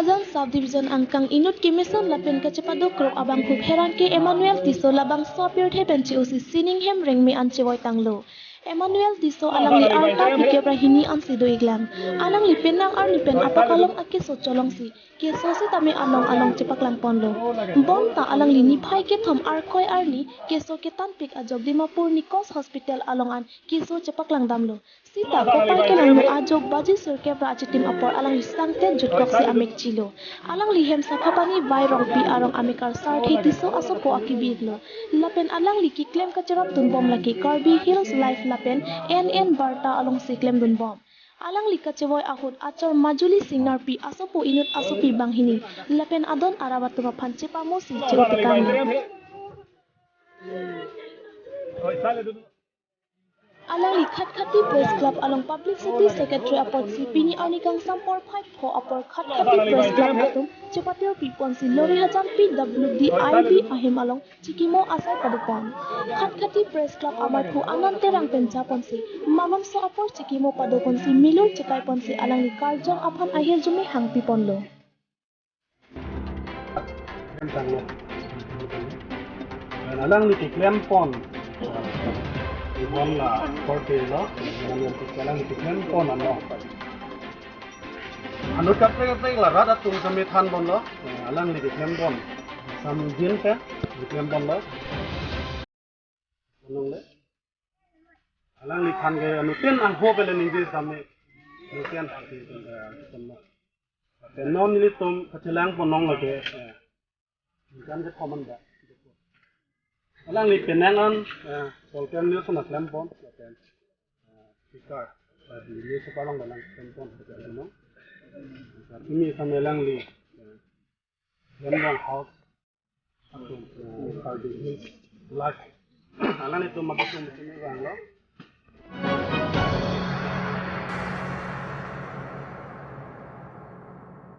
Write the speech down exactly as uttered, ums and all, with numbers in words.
Bokajan Sub Division angkang inut kemesen lapen kachepaduk krok abangphu pherangke Emmanuel Tisso labangso apirthe pen che-osi sining hem rengme an chevoi tanglo. Emmanuel Tisso alangli arta phlikep ra hini ansi do-iklang. Alangli penang arni pen apak along akeso cholongsi keso sitame along along chepaklang ponlo. Bonta alangli niphai kethom Arkoi arni keso ketanpik ajok Dimapur Nikos Hospital along an keso chepaklang damlo. Sita kopai kelangno ajok baji sirkep ra achitim apor alangli sangtet jutkoksi amek chilo. Alangli hem Sakhapani Vai Rongpi arong amekar Sarthe Tisso asopo akebitlo. Lapen alangli keklem kacherapdun bom lake Karbi Hills Live lapen N N Barta alongsi klemdun bom. Alangli kachevoi ahut achor Majuli Singnarpi asopo inut asopi banghini lapen adon arap atum aphan chepamosi che-o tekanglo. Alangli Khatkhati Press Club along Publicity Secretary apotsi pini arni kangsam porphai pho apor Khatkhati Press Club atum chepatirpi ponsi Lorihajang P W D I B ahem along chikimo asai padopon. Khatkhati Press Club amaiphu Anand Terang pen japonsi malomso apor chikimo padoponsi milur chekai ponsi alangli karjong aphan ahirjume hangpi ponlo. Alangli keklem pon, eh, ibon la korte lo, alangli keklem pon ano. Anut kaprek kaprek la rat atum sami than ponlo, eh, alangli keklem pon. Samjin ke keklem ponlo. Anong le? Alangli than ke anuten angho pele ningje sami. Anuten hati, eh, than lo. Pen non nelitum kachelang pon nong lake, eh, kan kethom an ba. Alangli penang an, eh, Polkem News na klem pon, lapen, eh, speaker, eh, di news palang balang klem pon, eh, no. Ini sama alangli, eh, Lembang House, atum, eh, Karbi Hills Live. Alanglitum mabusung sini bang lo.